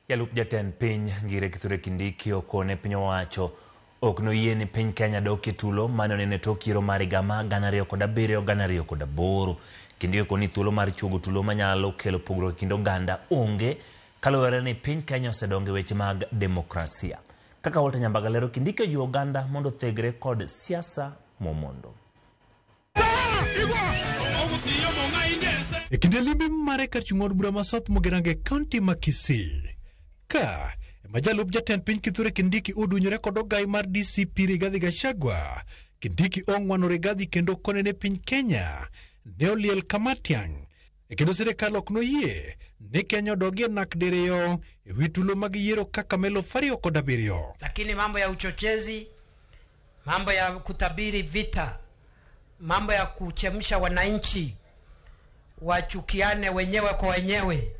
Jalup jatend piny Ngire Kithure Kindiki okone piny owacho ok noyie ni piny Kenya dokie tulo mane onene tok yiero mar higa ma 2007 2008. Kindiki okoni thuolo mar chuogo tulo manyalo kelo pogruok e kind oganda onge kaluwore ni piny Kenya osedongo e weche mag demokrasia. Kaka Walter Nyambaga lero, Kindiki ojiwo oganda mondo othegre kod siasa momondo. E kinde limbe mare kar chung' od bura ma South Mugirango e kaunti ma Kisii. Ka ema jalup jatend piny Kithure Kindiki odunyore kod ogai mar DCP Rigathi Gachagua. Kindiki ong'wano Rigathi kendo kone ne piny Kenya ne oliel kama tiang' e kendo sirikal ok noyie ni Kenya odogie nak diriyo e wi tulo mag yiero kaka ma 2007. Lakini mambo ya uchochezi, mambo ya kutabiri vita, mambo ya kuchemsha wananchi wachukiane wenyewe kwa wenyewe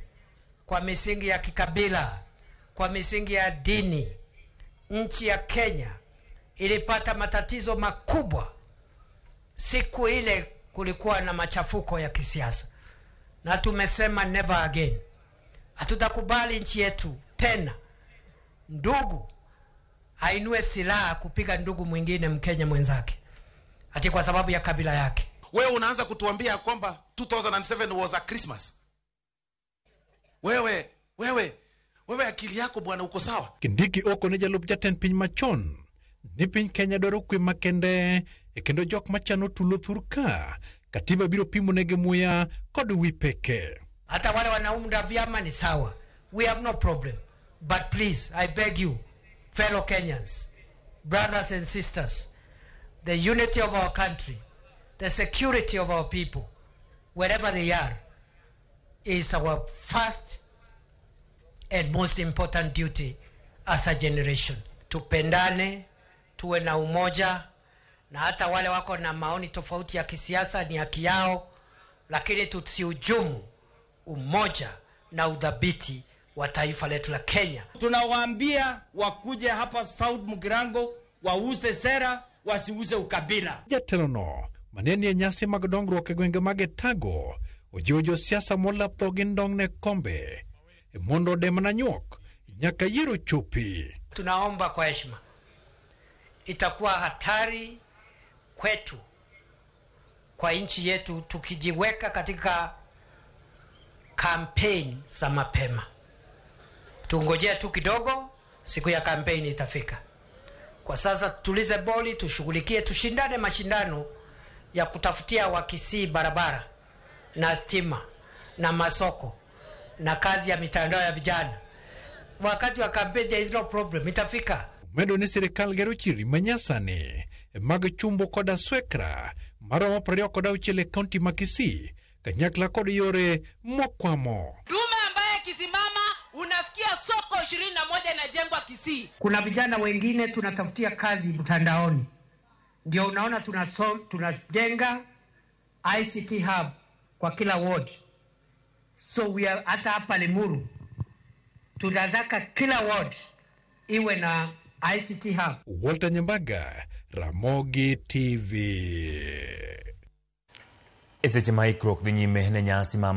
kwa misingi ya kikabila, kwa misingi ya dini. Nchi ya Kenya ilipata matatizo makubwa siku ile kulikuwa na machafuko ya kisiasa, na tumesema never again. Hatutakubali nchi yetu tena ndugu ainue silaha kupiga ndugu mwingine Mkenya mwenzake ati kwa sababu ya kabila yake. Wewe unaanza kutuambia kwamba 2007 was a Christmas. Wewe, wewe, wewe akili yako bwana uko sawa? Kindiki okone jalup jatend piny machon ni piny Kenya dwaro kwe makende e kendo jok machano tulo thur ka katiba biro pimo negi muya kod wi peke. Hata wale wanaunda vyama ni sawa, we have no problem, but please I beg you fellow Kenyans, brothers and sisters, the unity of our country, the security of our people, wherever they are, is our first and most important duty as a generation. Tupendane, tuwe na umoja, na hata wale wako na maoni tofauti ya kisiasa ni haki yao, lakini tusihujumu umoja na udhabiti wa taifa letu la Kenya. Tunawaambia wakuje hapa South Mugirango wauze sera, wasiuze ukabila. Jatelono mane nie nyasi mag dongruok e gwenge mag Etago ojiwo josiasa molap dhogi ndong' ne kombe mondo ode mana nyuok nyaka yiero chopi. Tunaomba kwa heshima, itakuwa hatari kwetu, kwa nchi yetu, tukijiweka katika kampeni za mapema. Tungojee tu kidogo, siku ya kampeni itafika. Kwa sasa tutulize boli, tushughulikie, tushindane mashindano ya kutafutia Wakisii barabara na stima na masoko na kazi ya mitandao ya vijana. Wakati wa kampeni there is no problem, itafika. Omedo ni sirikal gero chirni manyasani mag chumbo kod aswekra maromo 26 e kaunti ma Kisii kanyakla kod yore mokwamo. Dume ambaye akisimama unasikia soko 21 inajengwa Kisii. Kuna vijana wengine tunatafutia kazi mtandaoni, ndio unaona tunajenga ICT hub kwa kila ward. So we are, hata hapa Limuru tunataka kila ward iwe na ICT hub. Walter Nyambaga, Ramogi TV. E seche ma ikruok dhi nyime ne nyasi ma